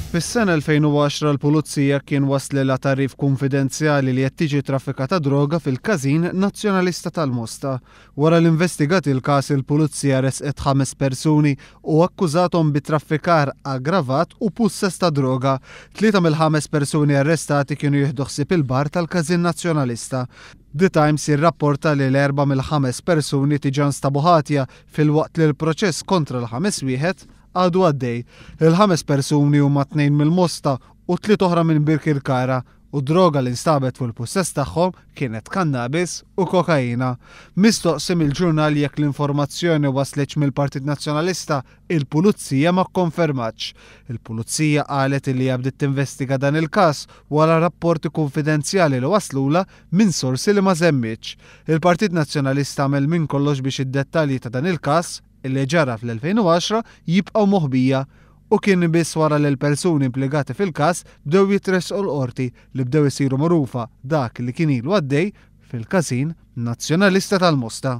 Fis-sena 2010 l-Pulizija kien waslilha tagħrif kunfidenzjali li qed tiġi traffikata droga fil-Każin Nazzjonalista tal-Mosta. Wara li investigat il-każ il-Pulizija ressqet ħames persuni u akkużathom bi traffikar aggravat u pussess ta' droga. Tlieta mill-ħames persuni arrestati kienu jieħdu ħsieb il-bar tal-Każin Nazzjonalista. The Times jirrapporta li l-erba' mill-ħames persuni diġà nstabu ħatja filwaqt li l-proċess kontra l-ħames wieħed għadu għaddej. Il-ħames persuni huma tnejn mill-Mosta u tliet oħra minn Birkirkara u d-droga li nstabet fuq il-pussess tagħhom kienet kannabis u kokaina. Mistoqsi mill-ġurnal jekk l-informazzjoni waslitx mill-Partit Nazzjonalista, il-Pulizija ma kkonfermatx. Il-Pulizija qalet illi hija bdiet tinvestiga dan il-każ wara rapporti kunfidenzjali li waslulha minn sorsi li ma semmietx. Il-Partit Nazzjonalista għamel minn kollox biex id-dettalji ta' dan il-każ, li ġara fl-2010, jibqgħu moħbija u kien biss wara li l-persuni impligati fil-każ bdew jitressqu l-Qorti li bdew isiru magħrufa dak li kien ilu għaddej fil-Każin Nazzjonalista tal-Mosta.